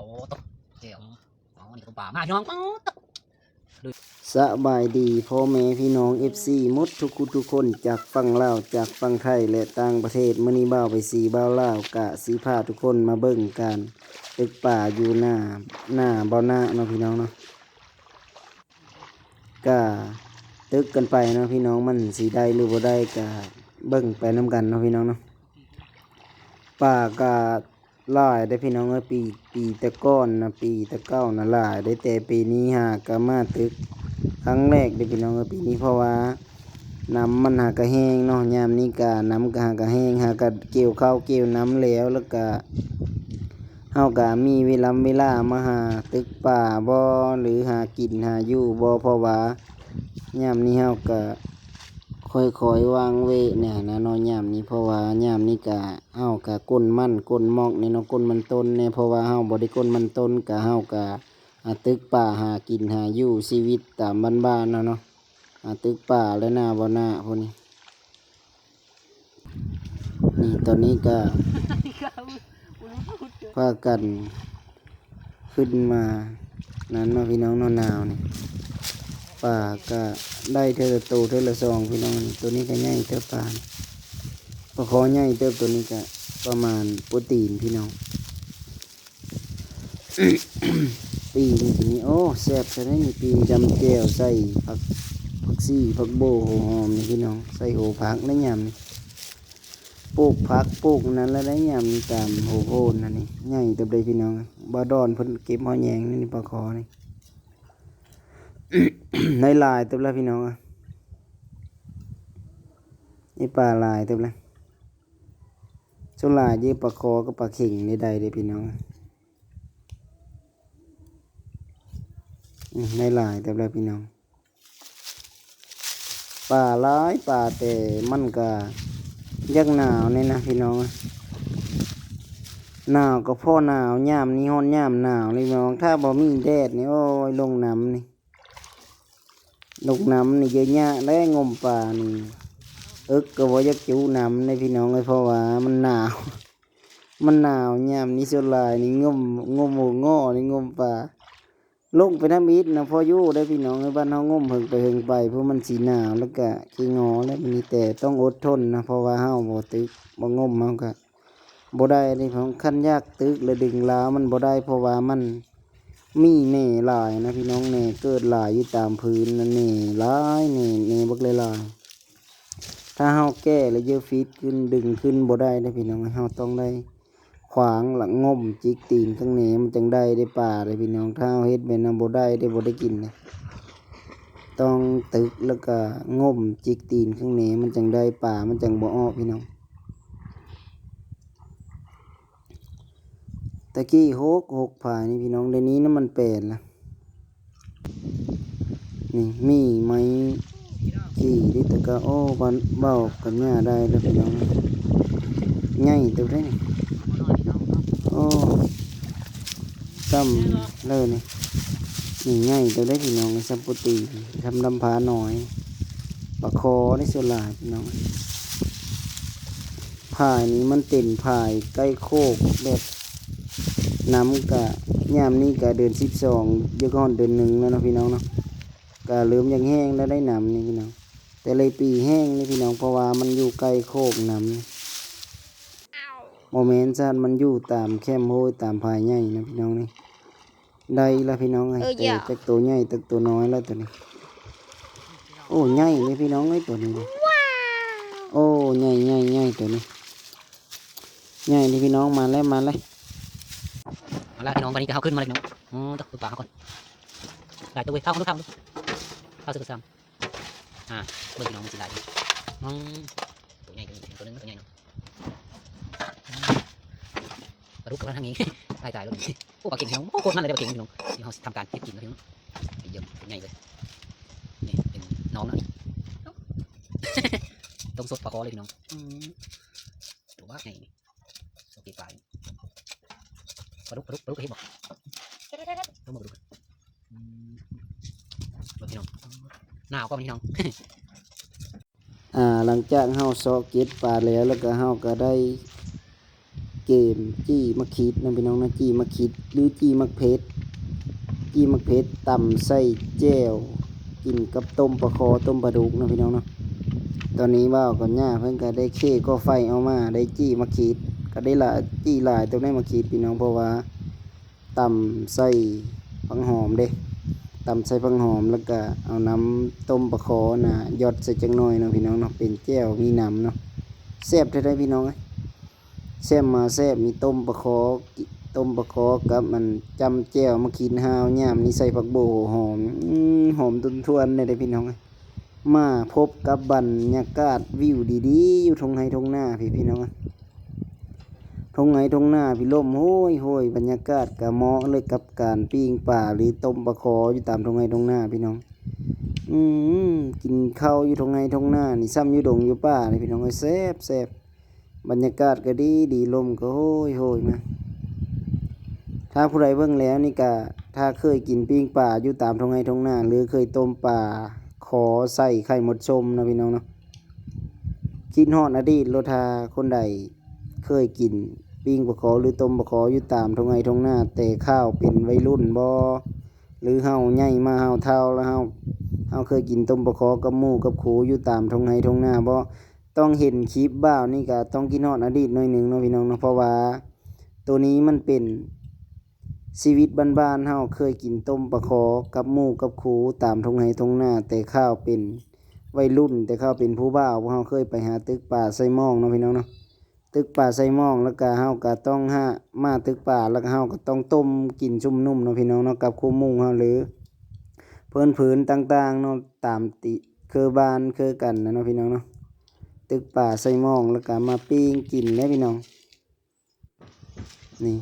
ໂອ້ ຕົກແຈ່ວ ເອົາ ອັນນີ້ກໍປາມາ ພີ່ນ້ອງ ໂອ້ ຕົກ. ສະບາຍດີພໍ່ແມ່ພີ່ນ້ອງ ເອັຟຊີ ໝົດທຸກຜູ້ທຸກຄົນ ຈາກຝັ່ງລາວ ຈາກຝັ່ງໄທ ແລະ ຕ່າງປະເທດ. ມື້ນີ້ບ່າວໄພສີ ບ່າວລາວ ກະຊິພາທຸກຄົນມາເບິ່ງການຕຶກປາຢູ່ໜ້າ ໜ້າບ່ອນນ້າເນາະ ພີ່ນ້ອງເນາະ. ກະຕຶກກັນໄປເນາະ ພີ່ນ້ອງ ມັນຊິໄດ້ຫຼືບໍ່ໄດ້ ກະເບິ່ງໄປນຳກັນເນາະ ພີ່ນ້ອງເນາະ. ປາກະ ຫຼາຍເດ້ພີ່ນ້ອງເອີຍ ປີ ປີແຕ່ກ່ອນນະ ປີແຕ່ເກົ່ານະຫຼາຍເດ້ ແຕ່ປີນີ້ຫາກະມາຕຶກຄັ້ງແລກເດ້ພີ່ນ້ອງເອີຍ ປີນີ້ ເພາະວ່ານ້ຳມັນຫາກະແຫ້ງເນາະ ຍາມນີ້ກະນ້ຳກະຫາກະແຫ້ງ ຫາກະກ່ຽວເຂົ້າກ່ຽວນ້ຳແລ້ວ ແລ້ວກະເຮົາກະມີເວລຳເວລາມາຫາຕຶກປາບໍ່ ຫຼືຫາກິນຫາຢູ່ບໍ່ ເພາະວ່າຍາມນີ້ເຮົາກະຄ່ອຍໆວາງເວະແດ່ຫັ້ນນະເນາະ ຍາມນີ້ ເພາະວ່າຍາມນີ້ກະ ເຮົາກະກົ້ນມັນກົ້ນໝອກແດ່ເນາະ ກົ້ນມັນຕົ້ນແດ່ ເພາະວ່າເຮົາບໍ່ໄດ້ກົ້ນມັນຕົ້ນ ກະເຮົາກະ ອາ ຕຶກປາຫາກິນຫາຢູ່ ຊີວິດຕາມບ້ານໆເຮົາເນາະ ອາ ຕຶກປາແລະ ໜ້າບໍ່ໜ້າພຸ້ນນີ້. ນີ້ຕອນນີ້ກະພາກັນຂຶ້ນມານັ້ນເນາະ ພີ່ນ້ອງເນາະ ໜາວນີ້ ປາກະໄດ້ເທື່ອລະໂຕເທື່ອລະສອງ ພີ່ນ້ອງ. ໂຕນີ້ກະໃຫຍ່ເຕີບ ປາ ປາຄໍໃຫຍ່ເຕີບ ໂຕນີ້ກະປະມານໂປຣຕີນ ພີ່ນ້ອງ. ປີ້ງກິນນີ້ ໂອ້ ແຊບຊະເດນີ້ ປີ້ງຈຳແຈ່ວ ໃສ່ຜັກ ຜັກຊີ ຜັກໂບ ຫົວຫອມນີ້ ພີ່ນ້ອງ ໃສ່ໂຫຜັກໃນຍາມນີ້ ປູກຜັກ ປູກອັນນັ້ນລະໄດ້ຍາມນີ້ ຕາມໂຮໂພນຫັ້ນນີ້ ໃຫຍ່ເຕີບເດ້ ພີ່ນ້ອງ. ບ່າວດອນເພິ່ນເກັບຮອຍແຍງນີ້ ປາຄໍນີ້ ໄດ້ຫຼາຍເຕີບລະ ພີ່ນ້ອງ ເອີຍ ໄດ້ປາຫຼາຍເຕີບລະ. ສ່ວນຫຼາຍຢູ່ປາຄໍກັບປາເຂັງນີ້ໄດ້ເດ້ພີ່ນ້ອງ ອືມ ໄດ້ຫຼາຍເຕີບແລ້ວພີ່ນ້ອງ. ປາຫຼາຍ ປາ ແຕ່ມັນກະຢາກໜາວແດ່ນະພີ່ນ້ອງ ໜາວກໍພໍໜາວ ຍາມນີ້ຮອດຍາມໜາວນີ້ພີ່ນ້ອງ ຖ້າບໍ່ມີແດດນີ້ ໂອ້ຍ ລົງນ້ຳນີ້ ລົງນ້ຳນີ້ເຢີະຍະແຫຼະ ງົມປານີ້ ເອິກກໍບໍ່ຢາກຈຸນ້ຳເດ້ພີ່ນ້ອງເອີຍ ເພາະວ່າມັນໜາວ ມັນໜາວ. ຍາມນີ້ສ່ວນຫຼາຍນີ້ງົມ ງົມໂຫງໍ່ນີ້ ງົມປາ ລົງໄປທຳອິດນະ ພໍຢູ່ໄດ້ພີ່ນ້ອງເອີຍ. ບ້ານເຮົາງົມເຫິງໄປເຫິງໄປ ເພາະມັນຊິໜາວ ແລ້ວກະຂີ້ງໍແລ້ວ ມີແຕ່ຕ້ອງອົດທົນນະ ເພາະວ່າເຮົາບໍ່ຕຶກ ບໍ່ງົມ ເຮົາກະ ບໍ່ໄດ້ເດ້ ຄັນຢາກຕຶກແລ້ວດຶງລາວມັນບໍ່ໄດ້ ເພາະວ່າມັນມີແໜ່ຫຼາຍນະພີ່ນ້ອງ ແໜ່ເກີດຫຼາຍຢູ່ຕາມພື້ນນະ ແໜ່ຫຼາຍ ແໜ່ ແໜ່ບັກຫຼາຍໆ. ຖ້າເຮົາແກ່ແລ້ວເຢີະຟິດຂຶ້ນ ດຶງຂຶ້ນບໍ່ໄດ້ເດ້ພີ່ນ້ອງ ເຮົາຕ້ອງໄດ້ຂວາງ ລະງົມຈິກຕີນຂ້າງແໜ່ ມັນຈັ່ງໄດ້ ໄດ້ປາເດ້ພີ່ນ້ອງ. ຖ້າເຮົາເຮັດແບບນັ້ນບໍ່ໄດ້ເດ້ ບໍ່ໄດ້ກິນເດ້ ຕ້ອງຕຶກ ລະກະງົມຈິກຕີນຂ້າງແໜ່ ມັນຈັ່ງໄດ້ປາ ມັນຈັ່ງບໍ່ອອກພີ່ນ້ອງ. ແຕ່ກີ້ຫົກ ຫົກພາຍນີ້ພີ່ນ້ອງ ດຽວນີ້ນະມັນແປດລະ. ນີ້ມີໄມ້ຂີ່ດິ ແຕ່ກະ ໂອ້ ເວົ້າກັບຍ່າໄດ້ເດີພີ່ນ້ອງ ໃຫຍ່ເຕີບເດ້ນີ້. ໂອ້ ສ່ຳເລີຍນີ້ ນີ້ໃຫຍ່ເຕີບເດ້ພີ່ນ້ອງ ສ່ຳໂປຣຕີນ ສ່ຳລຳພານ້ອຍ ປາຄໍໄດ້ສ່ວນຫຼາຍພີ່ນ້ອງ. ພາຍນີ້ມັນເປັນພາຍໃກ້ໂຄກ ແບບນ້ຳກະ ຍາມນີ້ກະເດືອນສິບສອງ ຢາກຮອດເດືອນໜຶ່ງແລ້ວເນາະພີ່ນ້ອງເນາະ ກະເລີ່ມຢາກແຫ້ງແລ້ວໄດ້ນ້ຳນີ້ພີ່ນ້ອງ. ແຕ່ລະປີແຫ້ງນີ້ພີ່ນ້ອງ ເພາະວ່າມັນຢູ່ໃກ້ໂຄກນ້ຳນີ້ ບໍ່ແມ່ນຊັ້ນ ມັນຢູ່ຕາມແຄມໂຮຍ ຕາມພາຍໃຫຍ່ນະພີ່ນ້ອງນີ້. ໄດ້ລະພີ່ນ້ອງເອີຍ ເອີ ແຕ່ ເອີ ຈັກໂຕໃຫຍ່ຈັກໂຕນ້ອຍລະໂຕນີ້. ໂອ້ ໃຫຍ່ເດ້ພີ່ນ້ອງເອີຍ ໂຕນີ້ເດ້. ໂອ້ ໃຫຍ່ ໃຫຍ່ ໃຫຍ່ໂຕນີ້ ໃຫຍ່ນີ້ພີ່ນ້ອງ. ມາແລ້ວ ມາແລ້ວ ມາແລ້ວພີ່ນ້ອງ. ຕອນນີ້ກະເຮົາຂຶ້ນມາແລ້ວພີ່ນ້ອງ. ໂອ້ ຕະ ປາເຮົາກ່ອນ ຫຼາຍໂຕເວີຍ. ເຂົ້າ ເຂົ້າ ເຂົ້າ ເຂົ້າຊຶກສາມ. ອ່າ ເບິ່ງພີ່ນ້ອງ ມັນຊິຫຼາຍຢູ່. ອືມ ໂຕໃຫຍ່ ໂຕນີ້ ໂຕໜຶ່ງ ໂຕໃຫຍ່ເນາະ. ປາດຸກກະມາທາງນີ້ ຕາຍໆ ໂລດ. ໂອ້ ປາເຂັງພີ່ນ້ອງ ໂອ້ ໂຄດມັນເລີຍ ໄດ້ປາເຂັງພີ່ນ້ອງ. ທີ່ເຮົາທຳການເກັບກິນເນາະພີ່ນ້ອງ ໄປຢ້ຽມ ໂຕໃຫຍ່ເລີຍ. ນີ້ເປັນນ້ອງເນາະ ນີ້ ຕົ້ມສົດປາຄໍເລີຍພີ່ນ້ອງ. ອືມ ໂຕບັກໃຫຍ່ນີ້ ໂອເຄ ປາ ປາດຸກ ປາດຸກ ປາດຸກເຫັນບໍ່? ເບິ່ງປາດຸກ ອືມ ເບິ່ງພີ່ນ້ອງ ໜາວກໍພີ່ນ້ອງ. ອ່າ ຫຼັງຈາກເຮົາເຊາະເກັບປາແລ້ວ ແລ້ວກະເຮົາກະໄດ້ ເກມຈີ່ໝາກຂິດເນາະພີ່ນ້ອງເນາະ, ຈີ່ໝາກຂິດ ຫຼື ຈີ່ໝາກເຜັດ, ຈີ່ໝາກເຜັດຕຳໃສ່ແຈ່ວ ກິນກັບຕົ້ມປາຄໍ ຕົ້ມປາດຸກເນາະພີ່ນ້ອງເນາະ. ຕອນນີ້ບ່າວກັບຍ່າເພິ່ນກໍໄດ້ເຄກໍໄຟອອກມາ ໄດ້ຈີ່ໝາກຂິດ ກໍໄດ້ຫຼາຍ ຈີ່ຫຼາຍເຕີບໃນໝາກຂິດພີ່ນ້ອງ ເພາະວ່າ ຕຳໃສ່ຜັກຫອມເດ້ ຕຳໃສ່ຜັກຫອມ ແລ້ວກະເອົານ້ຳຕົ້ມປາຄໍນະ ຢອດໃສ່ຈັກໜ່ອຍເນາະພີ່ນ້ອງເນາະ ເປັນແຈ່ວມີນ້ຳເນາະ. ແຊບແທ້ໆພີ່ນ້ອງເອີຍ ແຊບມາແຊບ ມີຕົ້ມປາຄໍ ຕົ້ມປາຄໍກັບອັນຈ້ຳແຈ່ວ ໝາກຂິດຫາວ ຍາມນີ້ໃສ່ຜັກບົ່ວຫົວຫອມ ອື ຫອມທົນທວນເລີຍເດ້ພີ່ນ້ອງເອີຍ. ມາພົບກັບບັນຍາກາດວິວດີໆ ຢູ່ທົ່ງໄຮ່ທົ່ງນາພີ້ ພີ່ນ້ອງເອີຍ. ທົ່ງໄຮ່ທົ່ງນາພີ້ ລົມໂຫຍໆ ບັນຍາກາດກະເໝາະເລີຍກັບການປີ້ງປາ ຫຼື ຕົ້ມປາຄໍຢູ່ຕາມທົ່ງໄຮ່ທົ່ງນາພີ່ນ້ອງ. ອືມ ກິນເຂົ້າຢູ່ທົ່ງໄຮ່ທົ່ງນານີ້ ສ່ຳຢູ່ດົງຢູ່ປ່າເດ້ພີ່ນ້ອງເອີຍ ແຊບໆ. ບັນຍາກາດກະດີໆ ລົມກະໂຫຍໆ ມາ. ຖ້າຜູ້ໃດເບິ່ງແລ້ວນີ້ກະ ຖ້າເຄີຍກິນປີ້ງປາຢູ່ຕາມທົ່ງໄຮ່ທົ່ງນາ ຫຼື ເຄີຍຕົ້ມປາຄໍໃສ່ໄຂ່ມົດຊົມເນາະ ພີ່ນ້ອງເນາະ ຄິດຮອດອະດີດໂລດ. ຖ້າຄົນໃດເຄີຍກິນປີ້ງປາຄໍ ຫຼື ຕົ້ມປາຄໍຢູ່ຕາມທົ່ງໄຮ່ທົ່ງນາ ແຕ່ຄາວເປັນໄວລຸ້ນບໍ ຫຼື ເຮົາໃຫຍ່ມາເຮົາເຖົ້າແລ້ວ ເຮົາ ເຮົາເຄີຍກິນຕົ້ມປາຄໍກັບໝູ່ກັບຄູຢູ່ຕາມທົ່ງໄຮ່ທົ່ງນາບໍ ຕ້ອງເຫັນຄລິບບ່າວນີ້ກະຕ້ອງຄິດຮອດອະດີດໜ້ອຍໜຶ່ງເນາະ ພີ່ນ້ອງເນາະ ເພາະວ່າໂຕນີ້ມັນເປັນຊີວິດບ້ານໆ ເຮົາເຄີຍກິນຕົ້ມປາຄໍກັບໝູ່ກັບຄູຕາມທົ່ງໄຮ່ທົ່ງນາ ແຕ່ຄາວເປັນໄວລຸ້ນ ແຕ່ຄາວເປັນຜູ້ບ່າວ ພວກເຮົາເຄີຍໄປຫາຕຶກປາໃສ່ໝອງເນາະ ພີ່ນ້ອງເນາະ. ຕຶກປາໃສ່ໝອງ ແລ້ວກະເຮົາກະຕ້ອງຫາ ມາຕຶກປາ ແລ້ວກະເຮົາກະຕ້ອງຕົ້ມກິນຊຸ່ມນຸ່ມເນາະ ພີ່ນ້ອງເນາະ ກັບຄົວໝູ່ເຮົາ ຫຼື ເພື່ອນຜືນຕ່າງໆເນາະ ຕາມຕິເຄືບ້ານເຄືກັນນະເນາະ ພີ່ນ້ອງເນາະ. ຕຶກປາໃສ່ໝອງ ແລ້ວກະມາປີ້ງກິນເດ້ ພີ່ນ້ອງ. ນີ້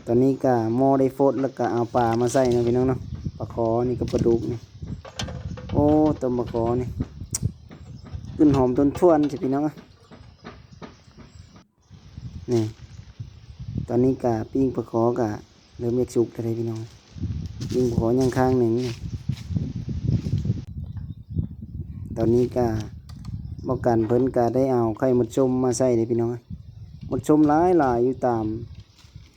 ຕອນນີ້ກະໝໍ້ໄດ້ຟົດ ແລ້ວກະເອົາປາມາໃສ່ເນາະ ພີ່ນ້ອງເນາະ ປາຄໍນີ້ກັບປາດຸກນີ້. ໂອ້ ຕົ້ມປາຄໍນີ້ ກິ່ນຫອມທົນທວນຊິ ພີ່ນ້ອງເອີຍ. ນີ້ ຕອນນີ້ກະປີ້ງປາຄໍກະເລີ່ມຢາກສຸກແລ້ວເດ້ພີ່ນ້ອງ ປີ້ງປາຄໍຍັງຂ້າງໜຶ່ງ. ຕອນນີ້ກະບໍ່ກັນເພິ່ນກະໄດ້ເອົາໄຂ່ມົດຊົມມາໃສ່ເດ້ພີ່ນ້ອງ ມົດຊົມຫຼາຍໆ ຢູ່ຕາມ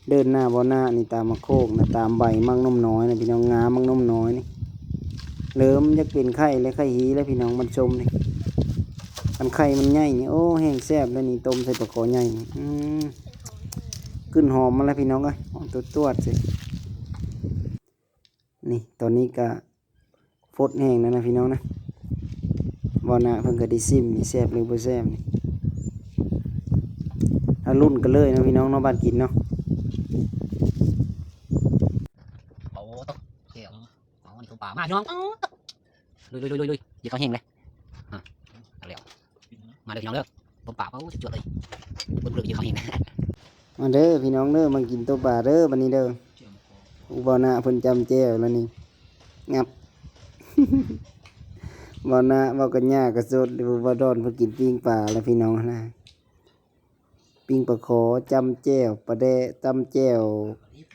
ເດີ່ນໜ້າບໍ່ໜ້ານີ້ ຕາມໝາກໂຄກນະ ຕາມໃບໝາກນົມນ້ອຍນະ ພີ່ນ້ອງ ງາໝາກນົມນ້ອຍນີ້ ເລີ່ມຢາກເປັນໄຂ່ແລ້ວ ໄຂ່ຮີແລ້ວ ພີ່ນ້ອງ ມົດຊົມນີ້. ຄັນໄຂ່ມັນໃຫຍ່ນີ້ ໂອ້ ແຮງແຊບເລີຍນີ້ ຕົ້ມໃສ່ປາຄໍໃຫຍ່ນີ້ ອືມ ກິ່ນຫອມມາແລ້ວພີ່ນ້ອງເອີຍ ຫອມຕວດໆ ຊິ. ນີ້ ຕອນນີ້ກະຟົດແຮງແລ້ວນະພີ່ນ້ອງນະ ບໍ່ນະ ເພິ່ນກະໄດ້ຊິມນີ້ ແຊບຫຼືບໍ່ແຊບນີ້ ເຮົາລຸ້ນກັນເລີຍເນາະ ພີ່ນ້ອງເນາະ ບາດກິນເນາະ. ໂອ້ ຕົກແກ້ວ ເອົາອັນນີ້ຕົກປາມາພີ່ນ້ອງ ລຸຍໆໆໆ ເອີ ເອົາແຮງເລີຍ ອ່ະ ເອົາແລ້ວ ມາເດີພີ່ນ້ອງເດີ ຕົ້ມປາ ໂອ້ ສຸດຍອດເລີຍ ເບິ່ງເລີຍ ກິນເຂົ້າແຮງ ມາເດີພີ່ນ້ອງເດີ ມາກິນຕົ້ມປາເດີ ບັດນີ້ເດີ. ຜູ້ບ່າວນະເພິ່ນຈ້ຳແຈ່ວແລ້ວນີ້ ງັບ ບ່າວນະ ເວົ້າກັນຍາກກະສົດ ຜູ້ບ່າວດອນເພິ່ນກິນປີ້ງປາແລ້ວ ພີ່ນ້ອງນະ. ປີ້ງປາຄໍ ຈ້ຳແຈ່ວປາແດະ ຈ້ຳແຈ່ວ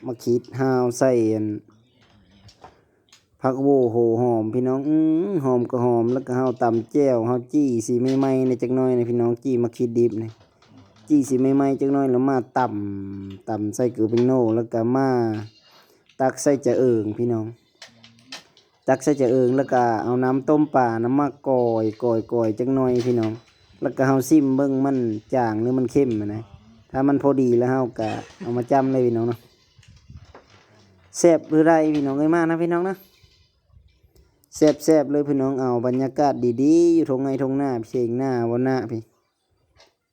ໝາກຂິດຫາວ ໃສ່ອັນ ຜັກໂຫວໂຫຫອມ ພີ່ນ້ອງ ອື ຫອມກະຫອມ ແລ້ວກະເຮົາຕຳແຈ່ວ ເຮົາຈີ່ສີໃໝ່ໆ ແດ່ຈັກໜ້ອຍນະ ພີ່ນ້ອງ ຈີ່ໝາກຂິດດິບນີ້ ຈີ່ສີໃໝ່ໆ ຈັກໜ້ອຍ ແລ້ວມາຕຳ ຕຳໃສ່ເກືອແປ້ງໂນ ແລ້ວກະມາຕັກໃສ່ຈະເອີງ ພີ່ນ້ອງ ຕັກໃສ່ຈະເອີງ ແລ້ວກະເອົານ້ຳຕົ້ມປານະມາກ່ອຍ ກ່ອຍ ກ່ອຍຈັກໜ້ອຍ ພີ່ນ້ອງ ແລ້ວກະເຮົາຊິມເບິ່ງມັນຈາງ ຫຼື ມັນເຄັມຫັ້ນນະ ຖ້າມັນພໍດີແລ້ວເຮົາກະເອົາມາຈ້ຳເລີຍ ພີ່ນ້ອງເນາະ. ແຊບຫຼືໃດ ພີ່ນ້ອງເອີຍ ມານະ ພີ່ນ້ອງນະ ແຊບໆ ເລີຍ ພີ່ນ້ອງ ເອົາບັນຍາກາດດີໆ ຢູ່ທົ່ງໄຮ່ທົ່ງນາ ເຖີຍງນາ ບໍ່ນາ ພີ່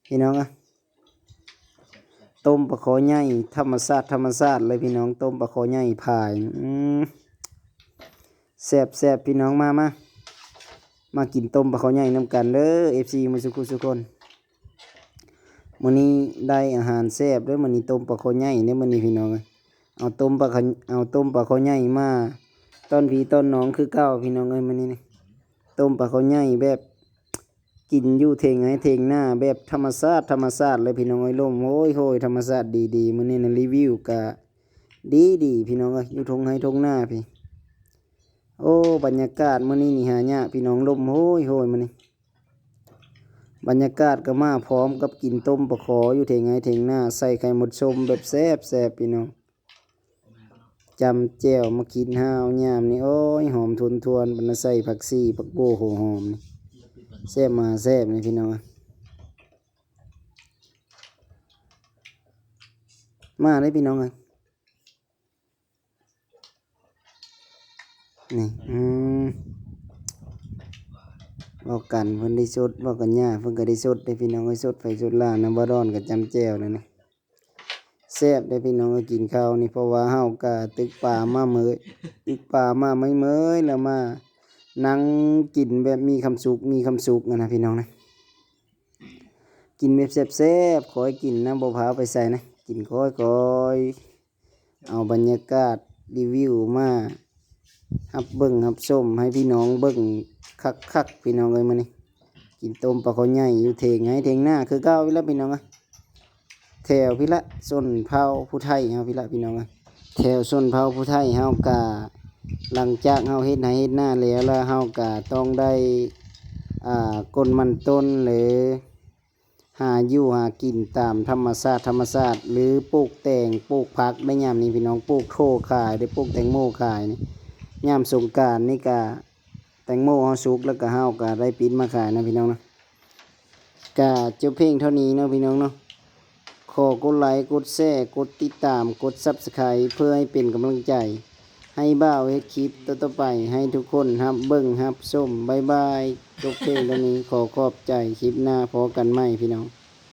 ພີ່ນ້ອງເອີຍ ຕົ້ມປາຄໍໃຫຍ່ ທຳມະຊາດ ທຳມະຊາດເລີຍ ພີ່ນ້ອງ ຕົ້ມປາຄໍໃຫຍ່ພາຍ ອື ແຊບໆ ພີ່ນ້ອງ ມາ ມາ ມາກິນຕົ້ມປາຄໍໃຫຍ່ນຳກັນເດີ ເອັຟຊີ ໝົດສຸກຄົນ ມື້ນີ້ໄດ້ອາຫານແຊບເດີ ມື້ນີ້ຕົ້ມປາຄໍໃຫຍ່ເດີ ມື້ນີ້ ພີ່ນ້ອງເອີຍ ເອົາຕົ້ມປາ ເອົາຕົ້ມປາຄໍໃຫຍ່ມາຕ້ອນພີ່ຕ້ອນນ້ອງຄືເກົ່າ ພີ່ນ້ອງເອີຍ ມື້ນີ້ນີ້ ຕົ້ມປາຄໍໃຫຍ່ແບບກິນຢູ່ເຖິງໄຮ່ເຖິງນາ ແບບທຳມະຊາດ ທຳມະຊາດເລີຍ ພີ່ນ້ອງເອີຍ ລົມໂຫຍໆ ທຳມະຊາດດີໆ ມື້ນີ້ນະ ຣີວິວກະດີໆ ພີ່ນ້ອງເອີຍ ຢູ່ທົ່ງໄຮ່ທົ່ງນາພີ້ ໂອ້ ບັນຍາກາດມື້ນີ້ນີ້ຫາຍາກ ພີ່ນ້ອງ ລົມໂຫຍໆ ມື້ນີ້. ບັນຍາກາດກໍມາພ້ອມກັບກິນຕົ້ມປາຄໍຢູ່ເຖິງໄຮ່ເຖິງນາ ໃສ່ໄຂ່ມົດສົ້ມແບບແຊບໆ ພີ່ນ້ອງ. ຈຳແຈ່ວໝາກຂີດຫາວຍາມນີ້ ໂອ້ຍ ຫອມທວນໆ ບັດນະໃສ່ຜັກຊີ ຜັກໂບ ຫົວຫອມນີ້ ແຊບມະຫາແຊບນີ້ພີ່ນ້ອງ. ມາເດີ້ພີ່ນ້ອງເອີຍ ນີ້ ອືມ ເວົ້າກັນເພິ່ນໄດ້ສົດ ເວົ້າກັນຍາເພິ່ນກໍໄດ້ສົດເດ້ພີ່ນ້ອງເອີຍ ສົດໄຟສົດລາວນຳ ບໍ່ດອນກໍຈຳແຈ່ວແລ້ວນີ້. ແຊບເດ້ພີ່ນ້ອງເອີຍ ກິນເຂົ້ານີ້ ເພາະວ່າເຮົາກະຕຶກປາມາເມີຍ ຕຶກປາມາເມີຍໆ ແລ້ວມານັ່ງກິນແບບມີຄວາມສຸກ ມີຄວາມສຸກຫັ້ນນະພີ່ນ້ອງນະ ກິນແບບແຊບໆ ຄ່ອຍກິນນະ ບໍ່ພາໄປໃສນະ ກິນຄ່ອຍໆ ເອົາບັນຍາກາດຣີວິວມາຮັບເບິ່ງຮັບຊົມໃຫ້ພີ່ນ້ອງເບິ່ງຄັກໆ ພີ່ນ້ອງເອີຍ ມື້ນີ້ ກິນຕົ້ມປາຄໍໃຫຍ່ຢູ່ເຖິງໄຮ່ເຖິງນາຄືເກົ່າອີກແລ້ວພີ່ນ້ອງເອີຍ ແຖວພີ້ລະຊົນເຜົ່າຜູ້ໄທເຮົາພີ້ລະພີ່ນ້ອງເອີຍ ແຖວຊົນເຜົ່າຜູ້ໄທເຮົາກະ ຫຼັງຈາກເຮົາເຮັດໄຮ່ເຮັດນາແລ້ວ ແລ້ວເຮົາກະຕ້ອງໄດ້ ອ່າ ກົ້ນມັນຕົ້ນ ຫຼື ຫາຢູ່ຫາກິນຕາມທຳມະຊາດ ທຳມະຊາດ ຫຼື ປູກແຕງ ປູກຜັກໄດ້ຍາມນີ້ພີ່ນ້ອງ ປູກໂທຂາຍ ໄດ້ປູກແຕງໂມຂາຍນີ້ ຍາມສົງການນີ້ກະ ແຕງໂມເຮົາສຸກແລ້ວກະເຮົາກະໄດ້ປິດມາຂາຍນະພີ່ນ້ອງນະ ກະຈົບພຽງເທົ່ານີ້ເນາະພີ່ນ້ອງເນາະ ຂໍກົດໄລ ກົດແຊ ກົດຕິດຕາມ ກົດ Subscribe ເພື່ອໃຫ້ເປັນກຳລັງໃຈໃຫ້ບ່າວເຮັດຄລິບຕໍ່ໆໄປ ໃຫ້ທຸກຄົນຮັບເບິ່ງຮັບຊົມ ບາຍບາຍ ຈົບພຽງເທົ່ານີ້ ຂໍຂອບໃຈ ຄລິບໜ້າພໍ້ກັນໃໝ່ພີ່ນ້ອງ.